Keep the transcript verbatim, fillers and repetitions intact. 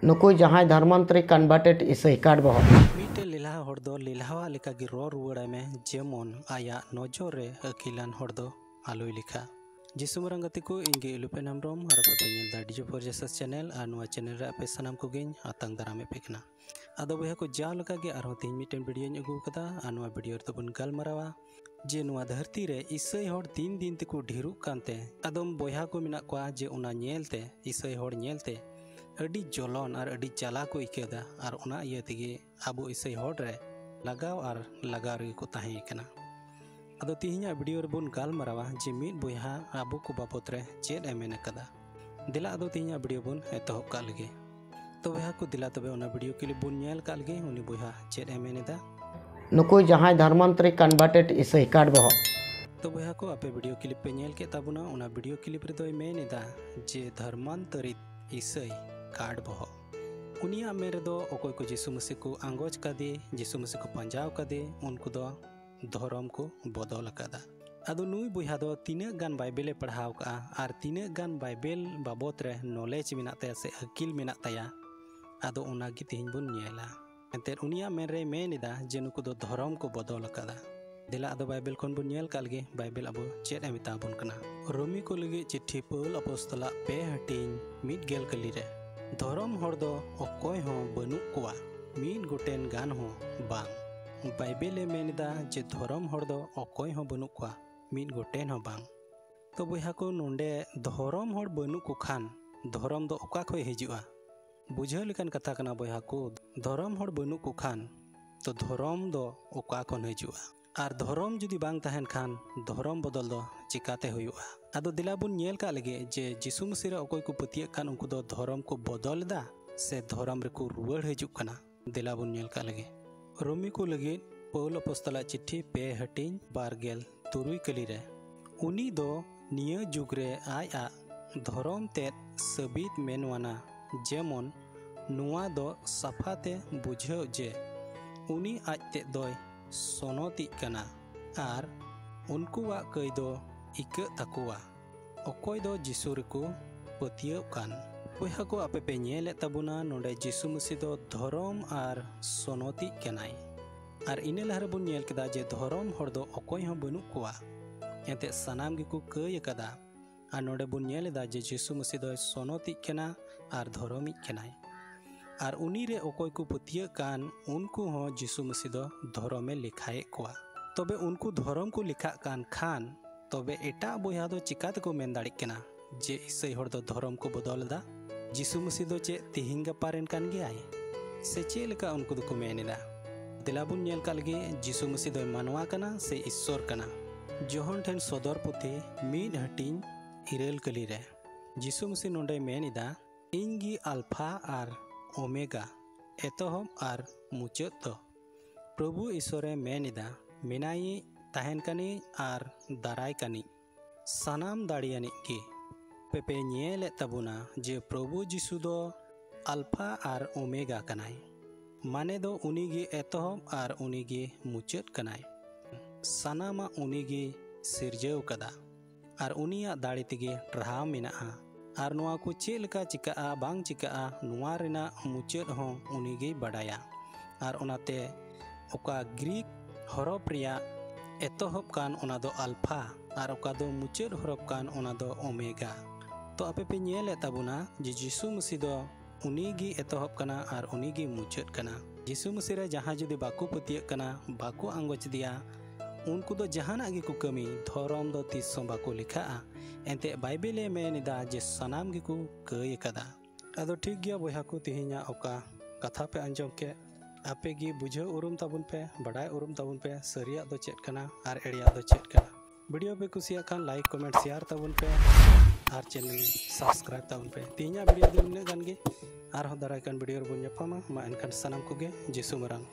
ᱱᱩᱠᱩ ᱡᱟᱦᱟᱸᱭ ᱫᱷᱚᱨᱢᱟᱱᱛᱚᱨᱤ converted ᱤᱥᱟᱹᱭ ᱠᱟᱴ ᱵᱚᱦᱚᱜ᱾ ᱢᱤᱫᱴᱮᱱ ᱞᱮᱞᱦᱟ ᱦᱚᱲ ᱫᱚ ᱞᱮᱞᱦᱟᱣᱟᱜ ᱞᱮᱠᱟᱜᱮ ᱨᱚᱲ ᱨᱩᱣᱟᱹᱲᱟᱭ ᱢᱮ, ᱡᱮᱢᱚᱱ ᱟᱭᱟᱜ ᱱᱚᱡᱚᱨ ᱨᱮ ᱟᱹᱠᱤᱞᱟᱱ ᱦᱚᱲ ᱫᱚ ᱟᱞᱚᱭ ᱞᱮᱠᱷᱟ᱾ ᱡᱤᱥᱩ ᱢᱟᱨᱟᱝ ᱜᱟᱛᱮ ᱠᱚ, ᱤᱧ ᱜᱮ ᱤᱞᱩᱯᱮᱱ ᱦᱮᱢᱵᱨᱚᱢ ᱟᱨ ᱟᱯᱮ ᱯᱮ ᱧᱮᱞ ᱮᱫᱟ ᱰᱤᱡᱮ ᱯᱷᱚᱨ ᱡᱮᱥᱟᱥ ᱪᱮᱱᱮᱞ᱾ ᱟᱨ ᱱᱚᱣᱟ ᱪᱮᱱᱮᱞ ᱨᱮ ᱟᱯᱮ ᱥᱟᱱᱟᱢ ᱠᱚᱜᱮᱧ ᱟᱛᱟᱝ ᱫᱟᱨᱟᱢᱮᱫ ᱯᱮ ᱠᱟᱱᱟ᱾ ᱟᱫᱚ ᱵᱚᱭᱦᱟ ᱠᱚ, ᱡᱟᱣ ᱞᱮᱠᱟᱜᱮ ᱟᱨᱦᱚᱸ ᱛᱮᱦᱮᱧ ᱢᱤᱫᱴᱮᱱ ᱵᱷᱤᱰᱤᱭᱳᱧ ᱟᱹᱜᱩ ᱟᱠᱟᱫᱟ᱾ ᱟᱨ ᱱᱚᱣᱟ ᱵᱷᱤᱰᱤᱭᱳ ᱨᱮᱫᱚ ᱵᱚᱱ ᱜᱟᱞᱢᱟᱨᱟᱣᱟ ᱡᱮ ᱱᱚᱣᱟ ᱫᱷᱟᱹᱨᱛᱤ ᱨᱮ ᱤᱥᱟᱹᱭ ᱦᱚᱲ ᱫᱤᱱ ᱫᱤᱱ ᱛᱮᱠᱚ ᱰᱷᱮᱨᱚᱜ ᱠᱟᱱᱛᱮ, ᱟᱫᱚᱢ ᱵᱚᱭᱦᱟ ᱠᱚ ᱢᱮᱱᱟᱜ ᱠᱚᱣᱟ ᱡᱮ ᱚᱱᱟ ᱧᱮᱞᱛᱮ, ᱤᱥᱟᱹᱭ ᱦᱚᱲ ᱧᱮᱞᱛᱮ ᱟᱹᱰᱤ ᱡᱚᱞᱚᱱ ᱟᱨ ᱟᱹᱰᱤ ᱡᱟᱞᱟ ᱠᱚ ᱟᱹᱭᱠᱟᱹᱣ ᱮᱫᱟ᱾ ᱟᱨ ᱚᱱᱟ ᱤᱭᱟᱹ ᱛᱮᱜᱮ ᱟᱵᱚ ᱤᱥᱟᱹᱭ ᱦᱚᱲ ᱨᱮ ᱞᱟᱜᱟᱣ ᱟᱨ ᱞᱟᱜᱟᱣ ᱨᱮᱜᱮ ᱠᱚ ᱛᱟᱦᱮᱸ ᱠᱟᱱᱟ᱾ ᱟᱫᱚ ᱛᱮᱦᱮᱧᱟᱜ ᱵᱷᱤᱰᱤᱭᱳ ᱨᱮᱵᱚᱱ ᱜᱟᱞᱢᱟᱨᱟᱣᱟ ᱡᱮ ᱢᱤᱫ ᱵᱚᱭᱦᱟ ᱟᱵᱚ ᱠᱚ ᱵᱟᱵᱚᱛ ᱨᱮ ᱪᱮᱫ ᱮ ᱢᱮᱱ ᱟᱠᱟᱫᱟ᱾ ᱫᱮᱞᱟ ᱟᱫᱚ ᱛᱮᱦᱮᱧᱟᱜ ᱵᱷᱤᱰᱤᱭᱳ ᱵᱚᱱ ᱮᱛᱚᱦᱚᱵ ᱠᱟᱜ ᱞᱮᱜᱮ᱾ ᱛᱚ ᱵᱚᱭᱦᱟ ᱠᱚ, ᱫᱮᱞᱟ ᱛᱚᱵᱮ ᱚᱱᱟ ᱵᱷᱤᱰᱤᱭᱳ ᱠᱞᱤᱯ ᱵᱚᱱ ᱧᱮᱞ ᱠᱟᱜ ᱞᱮᱜᱮ, ᱩᱱᱤ ᱵᱚᱭᱦᱟ ᱪᱮᱫ ᱮ ᱢᱮᱱ ᱮᱫᱟ᱾ ᱱᱩᱠᱩ ᱡᱟᱦᱟᱸᱭ ᱫᱷᱚᱨᱢᱟᱱᱛᱚᱨᱤ converted ᱤᱥᱟᱹᱭ ᱠᱟᱴ ᱵᱚᱦᱚᱜ᱾ ᱛᱚ ᱵᱚᱭᱦᱟ ᱠᱚ, ᱟᱯᱮ ᱵᱷᱤᱰᱤᱭᱳ ᱠᱞᱤᱯ ᱯᱮ ᱧᱮᱞ ᱠᱮᱫ ᱛᱟᱵᱚᱱᱟ, ᱚᱱᱟ ᱵᱷᱤᱰᱤᱭᱳ ᱠᱞᱤᱯ ᱨᱮᱫᱚᱭ ᱢᱮᱱ ᱮᱫᱟ ᱡᱮ ᱫᱷᱚᱨᱢᱟᱱᱛᱚᱨᱤᱛ ᱤᱥᱟᱹᱭ ᱠᱟᱴ ᱵᱚᱦᱚᱜ᱾ ᱩᱱᱤᱭᱟᱜ ᱢᱮᱱ ᱨᱮᱫᱚ ᱚᱠᱚᱭ ᱠᱚ ᱡᱤᱥᱩ ᱢᱟᱹᱥᱤ ᱠᱚ ᱟᱸᱜᱚᱪ ᱠᱟᱫᱮ, ᱡᱤᱥᱩ ᱢᱟᱹᱥᱤ ᱠᱚ ᱯᱟᱸᱡᱟᱣ ᱠᱟᱫᱮ, ᱩᱱᱠᱩ ᱫᱚ ᱫᱷᱚᱨᱚᱢ ᱠᱚ ᱵᱚᱫᱚᱞ ᱟᱠᱟᱫᱟ᱾ ᱟᱫᱚ ᱱᱩᱭ ᱵᱚᱭᱦᱟ ᱫᱚ ᱛᱤᱱᱟᱹᱜ ᱜᱟᱱ ᱵᱟᱭᱵᱮᱞ ᱮ ᱯᱟᱲᱦᱟᱣ ᱠᱟᱜᱼᱟ ᱟᱨ ᱛᱤᱱᱟᱹᱜ ᱜᱟᱱ ᱵᱟᱭᱵᱮᱞ ᱵᱟᱵᱚᱛ ᱨᱮ ᱱᱚᱞᱮᱡᱽ ᱢᱮᱱᱟᱜ ᱛᱟᱭᱟ ᱥᱮ ᱟᱹᱠᱤᱞ ᱢᱮᱱᱟᱜ ᱛᱟᱭᱟ, ᱟᱫᱚ ᱚᱱᱟᱜᱮ ᱛᱮᱦᱮᱧ ᱵᱚᱱ ᱧᱮᱞᱟ᱾ ᱮᱱᱛᱮᱫ ᱩᱱᱤᱭᱟᱜ ᱢᱮᱱ ᱨᱮᱭ ᱢᱮᱱ ᱮᱫᱟ ᱡᱮ ᱱᱩᱠᱩ ᱫᱚ ᱫᱷᱚᱨᱚᱢ ᱠᱚ ᱵᱚᱫᱚᱞ ᱟᱠᱟᱫᱟ᱾ ᱫᱮᱞᱟ ᱟᱫᱚ ᱵᱟᱭᱵᱮᱞ ᱠᱷᱚᱱ ᱵᱚᱱ ᱧᱮᱞ ᱠᱟᱜ ᱞᱮᱜᱮ, ᱵᱟᱭᱵᱮᱞ ᱟᱵᱚ ᱪᱮᱫ ᱮ ᱢᱮᱛᱟ ᱵᱚᱱ ᱠᱟᱱᱟ᱾ ᱨᱳᱢᱤ ᱠᱚ ᱞᱟᱹᱜᱤᱫ ᱪᱤᱴᱷᱤ, ᱯᱟᱹᱣᱩᱞ ᱟᱯᱚᱥᱛᱚᱞᱟᱜ ᱯᱮ ᱦᱟᱹᱴᱤᱧ ᱢᱤᱫ ᱜᱮᱞ ᱠᱟᱹᱞᱤ ᱨᱮ, ᱫᱷᱚᱨᱚᱢ ᱦᱚᱲ ᱫᱚ ᱚᱠᱚᱭ ᱦᱚᱸ ᱵᱟᱹᱱᱩᱜ ᱠᱚᱣᱟ, ᱢᱤᱫ ᱜᱚᱴᱮᱱ ᱜᱟᱱ ᱦᱚᱸ ᱵᱟᱝ᱾ ᱵᱟᱭᱵᱮᱞ ᱮ ᱢᱮᱱ ᱮᱫᱟ ᱡᱮ ᱫᱷᱚᱨᱚᱢ ᱦᱚᱲ ᱫᱚ ᱚᱠᱚᱭ ᱦᱚᱸ ᱵᱟᱹᱱᱩᱜ ᱠᱚᱣᱟ, ᱢᱤᱫ ᱜᱚᱴᱮᱱ ᱦᱚᱸ ᱵᱟᱝ᱾ ᱛᱚ ᱵᱚᱭᱦᱟ ᱠᱚ, ᱱᱚᱰᱮ ᱫᱷᱚᱨᱚᱢ ᱦᱚᱲ ᱵᱟᱹᱱᱩᱜ ᱠᱚ ᱠᱷᱟᱱ ᱫᱷᱚᱨᱚᱢ ᱫᱚ ᱚᱠᱟ ᱠᱷᱚᱱ ᱦᱤᱡᱩᱜᱼᱟ? ᱵᱩᱡᱷᱟᱹᱣ ᱞᱮᱠᱟᱱ ᱠᱟᱛᱷᱟ ᱠᱟᱱᱟ ᱵᱚᱭᱦᱟ ᱠᱚ, ᱫᱷᱚᱨᱚᱢ ᱦᱚᱲ ᱵᱟᱹᱱᱩᱜ ᱠᱚ ᱠᱷᱟᱱ ᱛᱚ ᱫᱷᱚᱨᱚᱢ ᱫᱚ ᱚᱠᱟ ᱠᱷᱚᱱ ᱦᱤᱡᱩᱜᱼᱟ? ᱟᱨ ᱫᱷᱚᱨᱚᱢ ᱡᱩᱫᱤ ᱵᱟᱝ ᱛᱟᱦᱮᱱ ᱠᱷᱟᱱ ᱫᱷᱚᱨᱚᱢ ᱵᱚᱫᱚᱞ ᱫᱚ ᱪᱤᱠᱟᱛᱮ ᱦᱩᱭᱩᱜᱼᱟ? ᱟᱫᱚ ᱫᱮᱞᱟ ᱵᱚᱱ ᱧᱮᱞ ᱠᱟᱜ ᱞᱮᱜᱮ ᱡᱮ ᱡᱤᱥᱩ ᱢᱟᱹᱥᱤ ᱨᱮ ᱚᱠᱚᱭ ᱠᱚ ᱯᱟᱹᱛᱭᱟᱹᱜ ᱠᱟᱱ ᱩᱱᱠᱩ ᱫᱚ ᱫᱷᱚᱨᱚᱢ ᱠᱚ ᱵᱚᱫᱚᱞ ᱮᱫᱟ ᱥᱮ ᱫᱷᱚᱨᱚᱢ ᱨᱮᱠᱚ ᱨᱩᱣᱟᱹᱲ ᱦᱤᱡᱩᱜ ᱠᱟᱱᱟ? ᱫᱮᱞᱟ ᱵᱚᱱ ᱧᱮᱞ ᱠᱟᱜ ᱞᱮᱜᱮ᱾ ᱨᱳᱢᱤ ᱠᱚ ᱞᱟᱹᱜᱤᱫ ᱯᱟᱹᱣᱩᱞ ᱟᱯᱚᱥᱛᱚᱞᱟᱜ ᱪᱤᱴᱷᱤ ᱯᱮ ᱦᱟᱹᱴᱤᱧ ᱵᱟᱨ ᱜᱮᱞ ᱛᱩᱨᱩᱭ ᱠᱟᱹᱞᱤ ᱨᱮ, ᱩᱱᱤ ᱫᱚ ᱱᱤᱭᱟᱹ ᱡᱩᱜᱽ ᱨᱮ ᱟᱡ ᱟᱜ ᱫᱷᱚᱨᱚᱢ ᱛᱮᱫ ᱥᱟᱹᱵᱤᱛ ᱢᱮᱱᱣᱟᱱᱟ, ᱡᱮᱢᱚᱱ ᱱᱚᱣᱟ ᱫᱚ ᱥᱟᱯᱷᱟ ᱛᱮ ᱵᱩᱡᱷᱟᱹᱣ ᱡᱮ ᱩᱱᱤ ᱟᱡ ᱛᱮᱫ ᱫᱚᱭ ᱥᱚᱱᱚᱛᱤᱡ ᱠᱟᱱᱟ ᱟᱨ ᱩᱱᱠᱩᱣᱟᱜ ᱠᱟᱹᱭ ᱫᱚ ᱤᱠᱟᱹᱜ ᱛᱟᱠᱚᱣᱟ, ᱚᱠᱚᱭ ᱫᱚ ᱡᱤᱥᱩ ᱨᱮᱠᱚ ᱯᱟᱹᱛᱭᱟᱹᱣ ᱠᱟᱱ᱾ ᱵᱚᱭᱦᱟ ᱠᱚ, ᱟᱯᱮ ᱯᱮ ᱧᱮᱞᱮᱫ ᱛᱟᱵᱚᱱᱟ, ᱱᱚᱰᱮ ᱡᱤᱥᱩ ᱢᱟᱹᱥᱤ ᱫᱚ ᱫᱷᱚᱨᱚᱢ ᱟᱨ ᱥᱚᱱᱚᱛᱤᱡ ᱠᱟᱱᱟᱭ᱾ ᱟᱨ ᱤᱱᱟᱹ ᱞᱟᱦᱟ ᱨᱮᱵᱚᱱ ᱧᱮᱞ ᱠᱮᱫᱟ ᱡᱮ ᱫᱷᱚᱨᱚᱢ ᱦᱚᱲ ᱫᱚ ᱚᱠᱚᱭ ᱦᱚᱸ ᱵᱟᱹᱱᱩᱜ ᱠᱚᱣᱟ, ᱮᱱᱛᱮ ᱥᱟᱱᱟᱢ ᱜᱮᱠᱚ ᱠᱟᱹᱭ ᱟᱠᱟᱫᱟ᱾ ᱟᱨ ᱱᱚᱰᱮ ᱵᱚᱱ ᱧᱮᱞ ᱮᱫᱟ ᱡᱮ ᱡᱤᱥᱩ ᱢᱟᱹᱥᱤ ᱫᱚᱭ ᱥᱚᱱᱚᱛᱤᱡ ᱠᱟᱱᱟ ᱟᱨ ᱫᱷᱚᱨᱚᱢᱤᱡ ᱠᱟᱱᱟᱭ᱾ ᱟᱨ ᱩᱱᱤ ᱨᱮ ᱚᱠᱚᱭ ᱠᱚ ᱯᱟᱹᱛᱭᱟᱹᱜ ᱠᱟᱱ, ᱩᱱᱠᱩ ᱦᱚᱸ ᱡᱤᱥᱩ ᱢᱟᱹᱥᱤ ᱫᱚ ᱫᱷᱚᱨᱚᱢᱮ ᱞᱮᱠᱷᱟᱭᱮᱫ ᱠᱚᱣᱟ᱾ ᱛᱚᱵᱮ ᱩᱱᱠᱩ ᱫᱷᱚᱨᱚᱢ ᱠᱚ ᱞᱮᱠᱷᱟᱜ ᱠᱟᱱ ᱠᱷᱟᱱ, ᱛᱚᱵᱮ ᱮᱴᱟᱜ ᱵᱚᱭᱦᱟ ᱫᱚ ᱪᱤᱠᱟ ᱛᱮᱠᱚ ᱢᱮᱱ ᱫᱟᱲᱮᱜ ᱠᱟᱱᱟ ᱡᱮ ᱤᱥᱟᱹᱭ ᱦᱚᱲ ᱫᱚ ᱫᱷᱚᱨᱚᱢ ᱠᱚ ᱵᱚᱫᱚᱞ ᱮᱫᱟ? ᱡᱤᱥᱩ ᱢᱟᱹᱥᱤ ᱫᱚ ᱪᱮᱫ ᱛᱤᱦᱤᱧ ᱜᱟᱯᱟ ᱨᱮᱱ ᱠᱟᱱ ᱜᱮᱭᱟᱭ? ᱥᱮ ᱪᱮᱫ ᱞᱮᱠᱟ ᱩᱱᱠᱩ ᱫᱚᱠᱚ ᱢᱮᱱ ᱮᱫᱟ? ᱫᱮᱞᱟ ᱵᱚᱱ ᱧᱮᱞ ᱠᱟᱜ ᱞᱮᱜᱮ, ᱡᱤᱥᱩ ᱢᱟᱹᱥᱤ ᱫᱚᱭ ᱢᱟᱱᱣᱟ ᱠᱟᱱᱟ ᱥᱮ ᱤᱥᱥᱚᱨ ᱠᱟᱱᱟ? ᱡᱚᱦᱚᱱ ᱴᱷᱮᱱ ᱥᱚᱫᱚᱨ ᱯᱩᱛᱷᱤ ᱢᱤᱫ ᱦᱟᱹᱴᱤᱧ ᱤᱨᱟᱹᱞ ᱠᱟᱹᱞᱤ ᱨᱮ ᱡᱤᱥᱩ ᱢᱟᱹᱥᱤ ᱱᱚᱰᱮᱭ ᱢᱮᱱ ᱮᱫᱟ, "ᱤᱧ ᱜᱮ ᱟᱞᱯᱷᱟ ᱟᱨ ᱳᱢᱮᱜᱟ, ᱮᱛᱚᱦᱚᱵ ᱟᱨ ᱢᱩᱪᱟᱹᱫ ᱫᱚ᱾" ᱯᱨᱚᱵᱷᱩ ᱤᱥᱚᱨᱮ ᱢᱮᱱ ᱮᱫᱟ, ᱢᱮᱱᱟᱭᱤᱡ, ᱛᱟᱦᱮᱱ ᱠᱟᱹᱱᱤᱡ ᱟᱨ ᱫᱟᱨᱟᱭ ᱠᱟᱹᱱᱤᱡ, ᱥᱟᱱᱟᱢ ᱫᱟᱲᱮᱭᱟᱱᱤᱡ ᱜᱮ᱾ ᱯᱮᱯᱮ ᱧᱮᱞᱮᱫ ᱛᱟᱵᱚᱱᱟ ᱡᱮ ᱯᱨᱚᱵᱷᱩ ᱡᱤᱥᱩ ᱫᱚ ᱟᱞᱯᱷᱟ ᱟᱨ ᱳᱢᱮᱜᱟ ᱠᱟᱱᱟᱭ, ᱢᱟᱱᱮ ᱫᱚ ᱩᱱᱤ ᱜᱮ ᱮᱛᱚᱦᱚᱵ ᱟᱨ ᱩᱱᱤ ᱜᱮ ᱢᱩᱪᱟᱹᱫ ᱠᱟᱱᱟᱭ᱾ ᱥᱟᱱᱟᱢᱟᱜ ᱩᱱᱤ ᱜᱮ ᱥᱤᱨᱡᱟᱹᱣ ᱠᱟᱫᱟ ᱟᱨ ᱩᱱᱤᱭᱟᱜ ᱫᱟᱲᱮ ᱛᱮᱜᱮ ᱴᱟᱨᱦᱟᱣ ᱢᱮᱱᱟᱜᱼᱟ᱾ ᱟᱨ ᱱᱚᱣᱟ ᱠᱚ ᱪᱮᱫ ᱞᱮᱠᱟ ᱪᱤᱠᱟᱹᱜᱼᱟ ᱵᱟᱝ ᱪᱤᱠᱟᱹᱜᱼᱟ, ᱱᱚᱣᱟ ᱨᱮᱱᱟᱜ ᱢᱩᱪᱟᱹᱫ ᱦᱚᱸ ᱩᱱᱤ ᱜᱮᱭ ᱵᱟᱰᱟᱭᱟ᱾ ᱟᱨ ᱚᱱᱟᱛᱮ ᱚᱠᱟ ᱜᱨᱤᱠ ᱦᱚᱨᱚᱯ ᱨᱮᱭᱟᱜ ᱮᱛᱚᱦᱚᱵ ᱠᱟᱱ, ᱚᱱᱟ ᱫᱚ ᱟᱞᱯᱷᱟ, ᱟᱨ ᱚᱠᱟ ᱫᱚ ᱢᱩᱪᱟᱹᱫ ᱦᱚᱨᱚᱯ ᱠᱟᱱ, ᱚᱱᱟ ᱫᱚ ᱳᱢᱮᱜᱟ᱾ ᱛᱚ ᱟᱯᱮ ᱯᱮ ᱧᱮᱞᱮᱫ ᱛᱟᱵᱚᱱᱟ ᱡᱮ ᱡᱤᱥᱩ ᱢᱟᱹᱥᱤ ᱫᱚ ᱩᱱᱤ ᱜᱮ ᱮᱛᱚᱦᱚᱵ ᱠᱟᱱᱟ ᱟᱨ ᱩᱱᱤ ᱜᱮ ᱢᱩᱪᱟᱹᱫ ᱠᱟᱱᱟ᱾ ᱡᱤᱥᱩ ᱢᱟᱹᱥᱤ ᱨᱮ ᱡᱟᱦᱟᱸᱭ ᱡᱩᱫᱤ ᱵᱟᱠᱚ ᱯᱟᱹᱛᱭᱟᱹᱜ ᱠᱟᱱᱟ, ᱵᱟᱠᱚ ᱟᱸᱜᱚᱪ ᱤᱫᱤᱭᱟ, ᱩᱱᱠᱩ ᱫᱚ ᱡᱟᱦᱟᱱᱟᱜ ᱜᱮᱠᱚ ᱠᱟᱹᱢᱤ, ᱫᱷᱚᱨᱚᱢ ᱫᱚ ᱛᱤᱥ ᱦᱚᱸ ᱵᱟᱠᱚ ᱞᱮᱠᱷᱟᱜᱼᱟ᱾ ᱮᱱᱛᱮ ᱵᱟᱭᱵᱮᱞᱮ ᱢᱮᱱ ᱮᱫᱟ ᱡᱮ ᱥᱟᱱᱟᱢ ᱜᱮᱠᱚ ᱠᱟᱹᱭ ᱟᱠᱟᱫᱟ᱾ ᱟᱫᱚ ᱴᱷᱤᱠ ᱜᱮᱭᱟ ᱵᱚᱭᱦᱟ ᱠᱚ, ᱛᱮᱦᱮᱧᱟᱜ ᱚᱠᱟ ᱠᱟᱛᱷᱟ ᱯᱮ ᱟᱸᱡᱚᱢ ᱠᱮᱫ, ᱟᱯᱮ ᱜᱮ ᱵᱩᱡᱷᱟᱹᱣ ᱩᱨᱩᱢ ᱛᱟᱵᱚᱱ ᱯᱮ, ᱵᱟᱰᱟᱭ ᱩᱨᱩᱢ ᱛᱟᱵᱚᱱ ᱯᱮ, ᱥᱟᱹᱨᱤᱭᱟᱜ ᱫᱚ ᱪᱮᱫ ᱠᱟᱱᱟ ᱟᱨ ᱮᱲᱮᱭᱟᱜ ᱫᱚ ᱪᱮᱫ ᱠᱟᱱᱟ᱾ ᱵᱷᱤᱰᱤᱭᱳ ᱯᱮ ᱠᱩᱥᱤᱭᱟᱜ ᱠᱷᱟᱱ like, comment, share ᱛᱟᱵᱚᱱ ᱯᱮ ᱟᱨ channel subscribe ᱛᱟᱵᱚᱱ ᱯᱮ᱾ ᱛᱮᱦᱮᱧᱟᱜ ᱵᱷᱤᱰᱤᱭᱳ ᱫᱚ ᱱᱤᱱᱟᱹᱜ ᱜᱟᱱ ᱜᱮ, ᱟᱨᱦᱚᱸ ᱫᱟᱨᱟᱭ ᱠᱟᱱ ᱵᱷᱤᱰᱤᱭᱳ ᱨᱮᱵᱚᱱ ᱧᱟᱯᱟᱢᱟ᱾ ᱢᱟ ᱮᱱᱠᱷᱟᱱ ᱥᱟᱱᱟᱢ ᱠᱚᱜᱮ ᱡᱤᱥᱩ ᱢᱟᱨᱟᱝ᱾